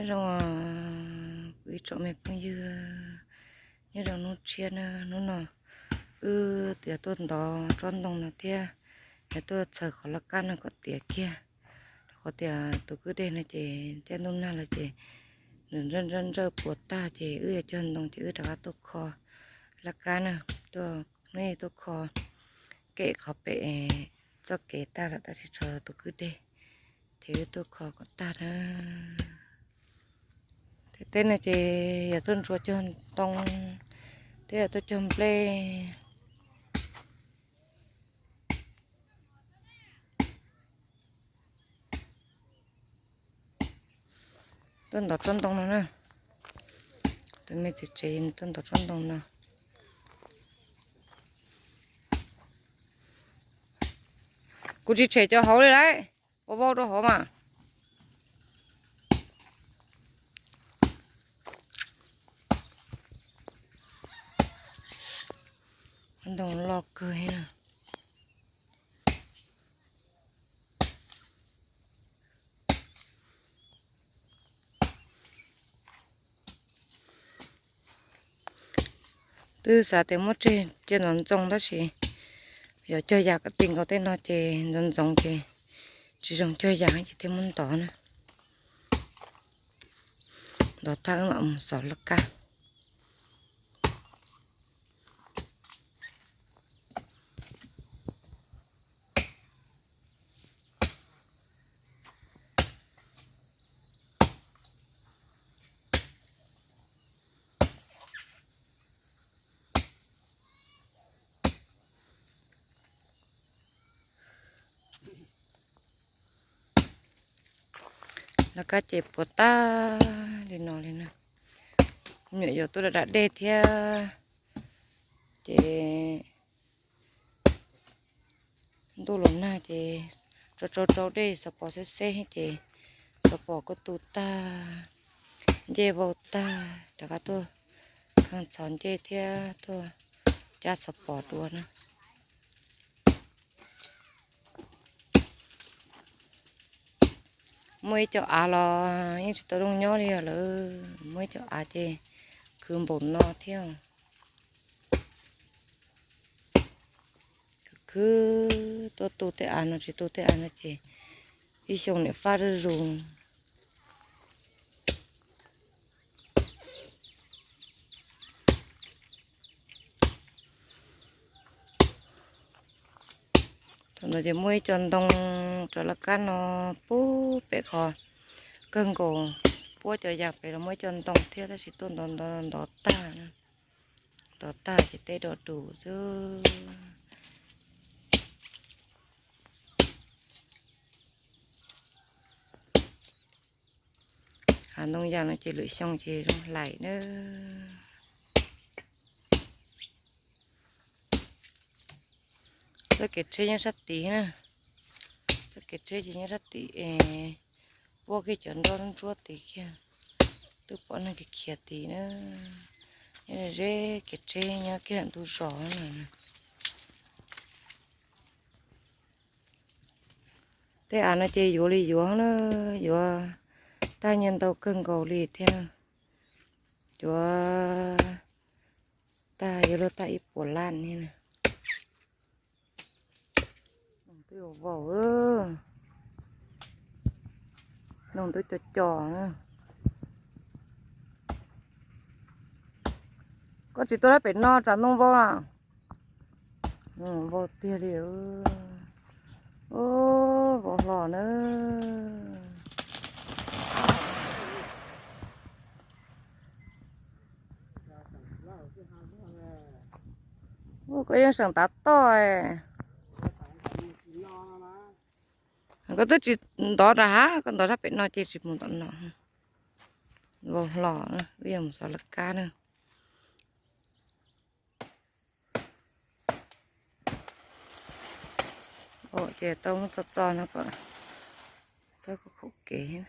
Zoo, kuv ib tsoom me phooj ywg, nyob rau hnub tshiab na, hnub no wb tias tuaj ntov tsob ntoo no thiab, yog tuaj txhawm qhov laj kab no kom tiav kiag. Rau qhov tias tus kwj deg no ces caij ntuj nag los ces nws nrawj nrawj nrawj puas tag ces wb yuav cog ntoo ces wb rov qab tuaj kho laj kab na, tuaj, tuaj kho kem qhov pem txoj kev tag lawm tab sis tshuav tus kwj deg, ces wb tuaj kho kom tag na. Tej teb no ces yog tuaj ntsuas cog ntoo thiab yog tuaj cog nplej. Tuaj ntov tsob ntoo no na. Tus me txiv tsev tuaj ntov tsob ntoo no. Kuv tsis tshem cov hauv li lauj, ua vau rau hauv mas. Ntoo loj kawg. Twb xav tias muab tseg cia ntxoov ntxoo tab sis yog cog yas kom ti nkaus tej no ces ntxoov ntxoo ces tsis zoo cog yas ces thiaj muab ntov na. Ntov tag wb mam mus xov laj kab. Laj kab ces puas tag li no li na. Me nyuam yaus tuaj da da dej thiab ces ntuj los nag ces rau rau rau dej xov pos xeb xeb ces xov pos kuj tu tag, ncej vau tag, rov qab tuaj kheej txhos ncej thiab tuaj cab xov pos dua na. Muaj ib co av los yeej tsis tau zoo nyob li os lawm, muaj ib co av ces khwv npaum no thiab. Khwv khwv tuaj tu tej av no tsis tu tej av no ces ib xyoo niam faj zuj zus. Thaum ntawd ces muaj ib co ntoo rau laj kab no pub pem qhov kawg nkaus, puab cov yas pem los muaj ib co ntoo thiab tab sis tuaj ntov ntov ntov tag, ntov tag ces teb do dus xwb. Hav ntoo yas no ces lwm xyoo ces zoo hlais na. Txoj kev tsheb nyob sab tid na, txoj kev tsheb ces nyob sab tid es puab kiag cov nroj ntsuab tid kiag, twb pom neeg khiav tid na. Nyob ze kev tsheb nyob kiag ntug zos no. Tej av no ces yuav li yuav na, yuav tag nyiaj ntau kawg nkaus li thiab na. Yuav tag yuav luag tag ib puas lab ni na. Noog twb vau, noog twb co co na. Koj tsis tuaj lab pem no tsam noog vau na. Vau tiag li. Vau hlo na. Ua koj yeej seem tav toj. Koj twb tsis ntov rau hav, koj ntov sab pem no ces tsis mus tom no. Vau hlo, wb yuav mus xov laj kab na. Ces tau muab txo txo no kom txhob khaum kev.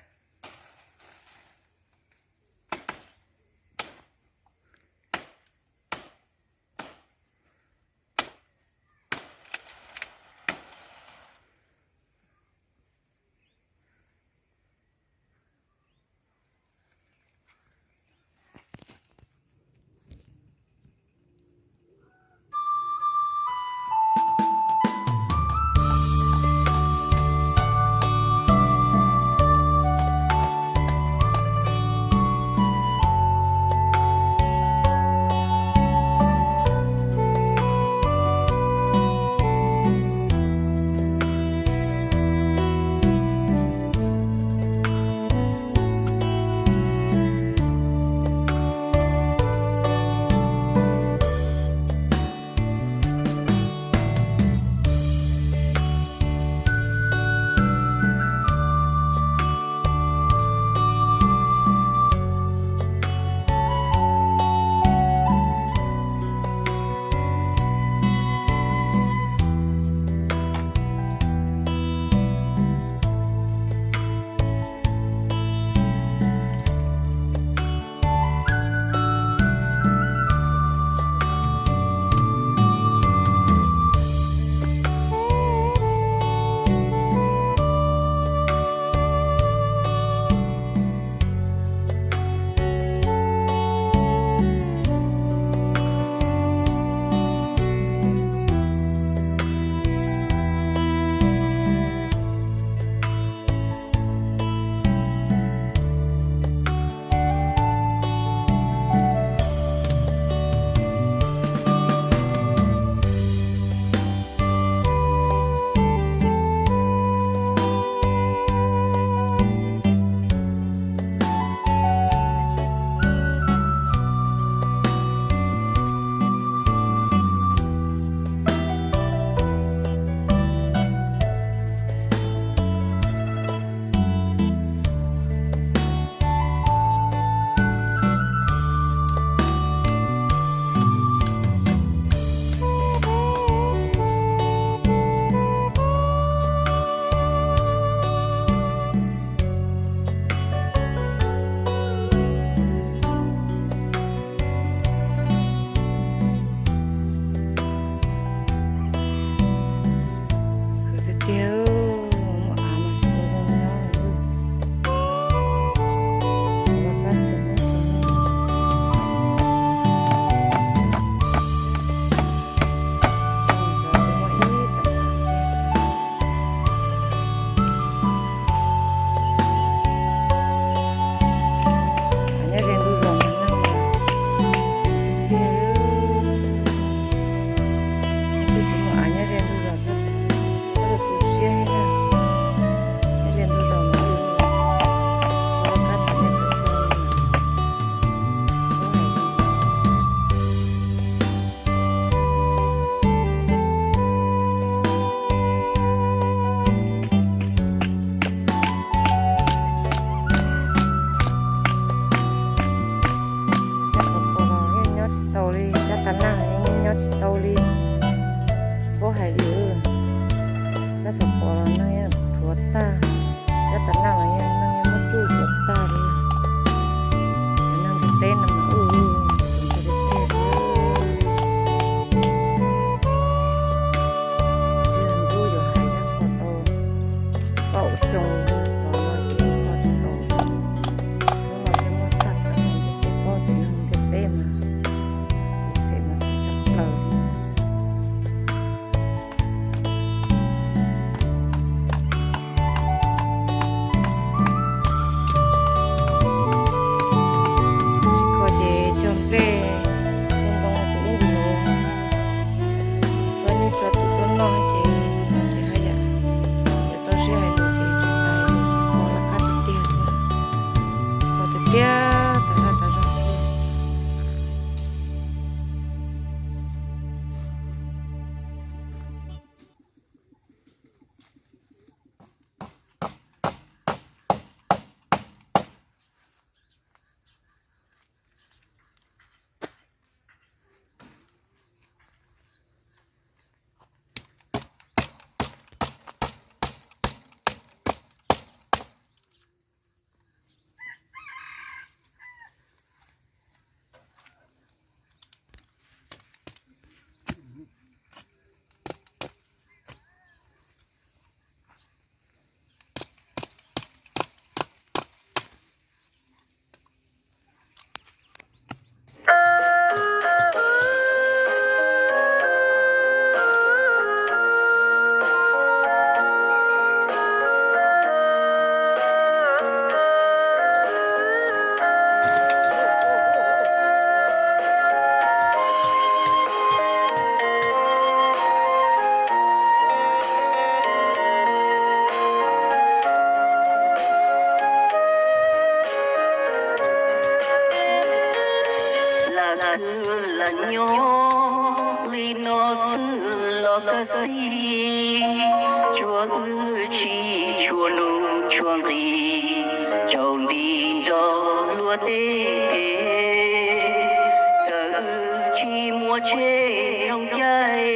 Lam kwv lam nyob li no xwb los kaj xij, tsuas wb tsis tshua nuj tshua nqis, tsaus nti nrog luag tej kev. Txawm wb tsis muaj tsheb rooj caij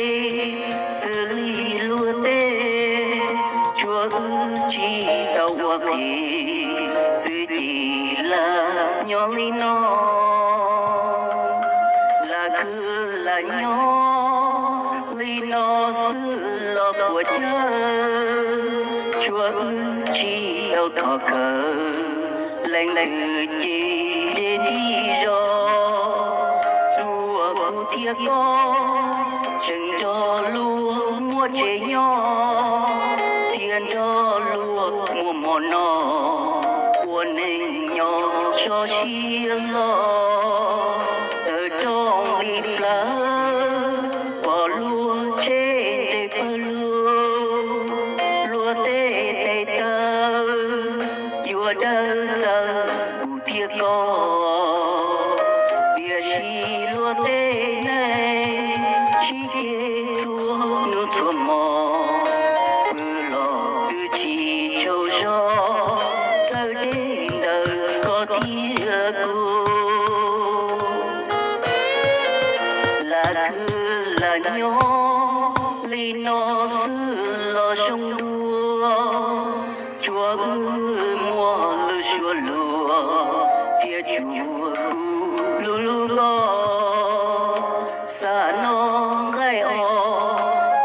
xws li luag tej, tsuas wb tsis tau ua qis, xwb ces lam nyob li no. Lam kwv lam nyob li no xwb los puas cawv, tsuas wb tsis tau thov khawv, leej twg ces nce ntsig zog. Tsuas kuv thiab koj tseem nrog luag muaj tsev nyob, thiab nrog luag muaj mov noj, ua neej nyob so siab loj. Tawm rooj li plawv, pom luag tsheb nres pawg lug, luag tej tes taw yuav dawb txawv kuv thiab koj. Tiam sis luag tej neeg sib ceg txhua hnub txhua hmo, pw los twb tsis tsaug zog, txawj deb ntawm koj thiab kuv. Lam kwv lam nyob li no xwb los zoo dua, tsuas wb muaj lub suab luag, thiab tsuas kuv hlub hlub koj. Xav noj nqaij os,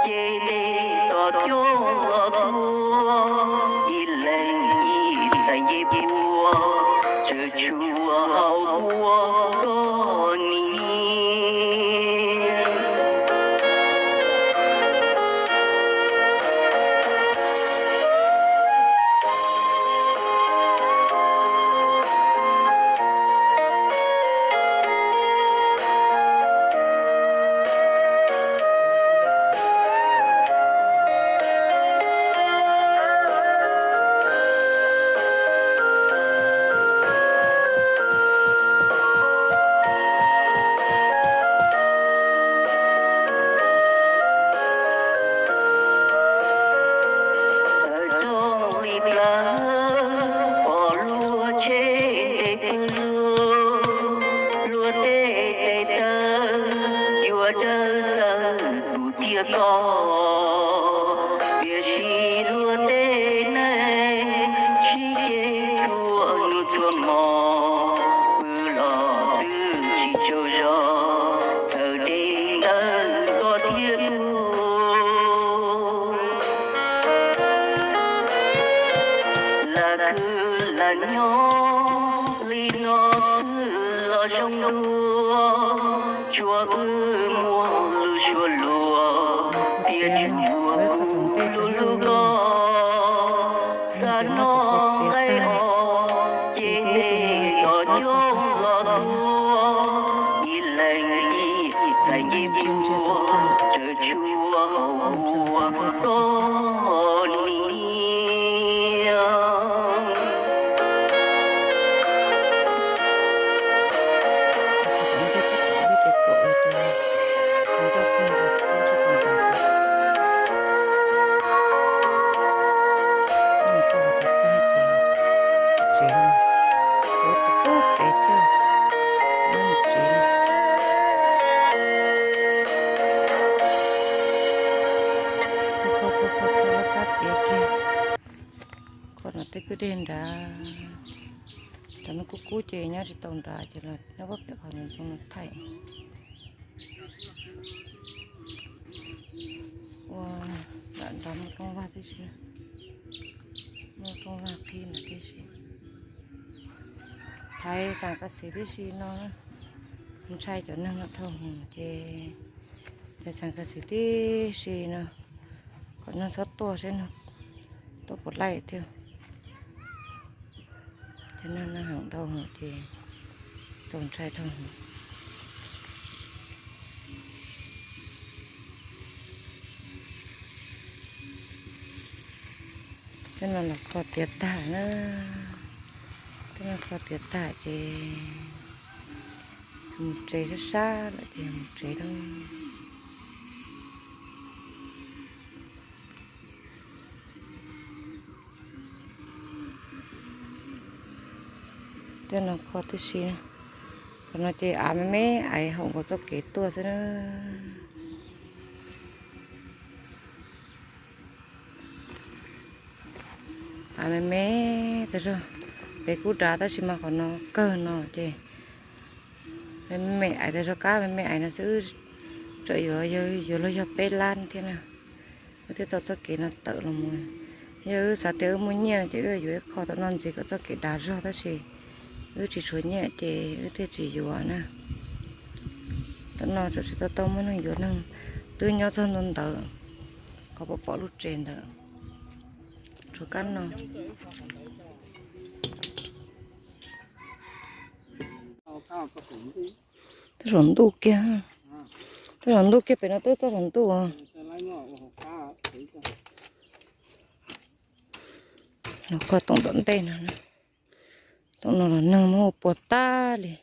ces ntes tom coob los tuaj, ib leeg ib txhais ncej puab, tsawv tshuaj haus ua koj niam. Tawm rooj li plawv, pom luag tsheb nres pawg lug, luag tej tes taw yuav dawb txawv kuv thiab koj. Tiam sis luag tej neeg sib ceg txhua hnub txhua hmo, pw los twb tsis tsaug zog, txawj deb ntawm koj thiab kuv. Lam kwv lam nyob li no xwb los zoo dua, tsuas wb muaj lub suab luag, thiab tsuas kuv hlub hlub koj. Xav noj nqaij os, ces ntes tom coob los tuaj, ib leeg ib txhais ncej puab, tsawv tshuaj haus ua koj niam. Koj no tej kwj deg nrad, cov no kub kub ces nyob tsis tau nrad ces los nyob pab pem qhov ntxoov ntxoo no thaij. Ua lam nrad muaj rooj vag tib si, muaj rooj vag qhib ntawd tib si. Thaiv xeem kas xev tib si no, ntshai cov neeg no dhau hwv ces thaiv xeem kas xev tib si no, kom neeg txhob tuaj seb no tuaj puas laij thiab. Cov neeg no heev dhau hwv ces txaus ntshai dhau hwv. Tej no los kho tiav tag na, tej no kho tiav tag ces Mus tsev sab sab lawm ces mus tsev lawm. Tej no kho tib si, qhov no ces av me me ais hauv nkaus txoj kev tuaj xwb na. Av me me tag zog, pem kuj dav tab sis mas qhov no kawg no ces me me ais tag zog, kab me me ais no xwb, tsam yuav, yuav luag yog peb lab thiab na. Wb thiaj tau txoj kev no tawm los mus. Yog wb xav tias wb muaj nyiaj no ces wb yuav ib qho tom no ntxiv kom txoj kev dav zog tab sis wb tsis tshuav nyiaj ces wb thiaj tsis yuav na. Tom no tseem tsis tau tau muaj neeg yuav, neeg twb nyob txog ntua ntawd, qhov pom pom lub tsev ntawd, tshuav kab no. Toj saum ntuj kiag, toj saum ntuj kiag, pem no twb toj saum ntuj os. Los kho tom ntej no, tom no los neeg muab ua puas tag li.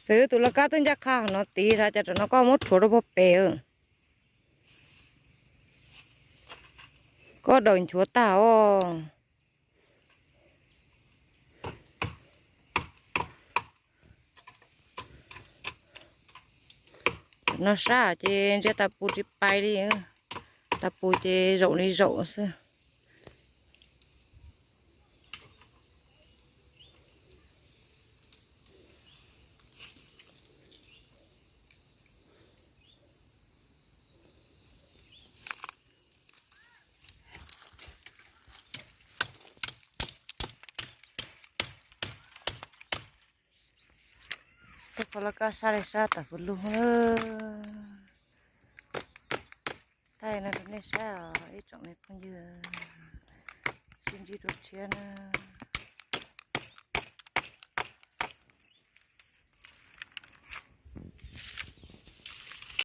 Txawm wb tus laj kab twb ncaj qha no tid, cas tam no koj muab rhuav rau puag pem. Koj daws nchuav tag os. No sab ces ntsia tas pus tsis pais li, tas pus ces zaum li zaum xwb. Tej qhov laj kab sab li sab tas pus lug na. Thaij no rau nej saib os ib tsoom me phooj ywg, sib ntsib dua tshiab na.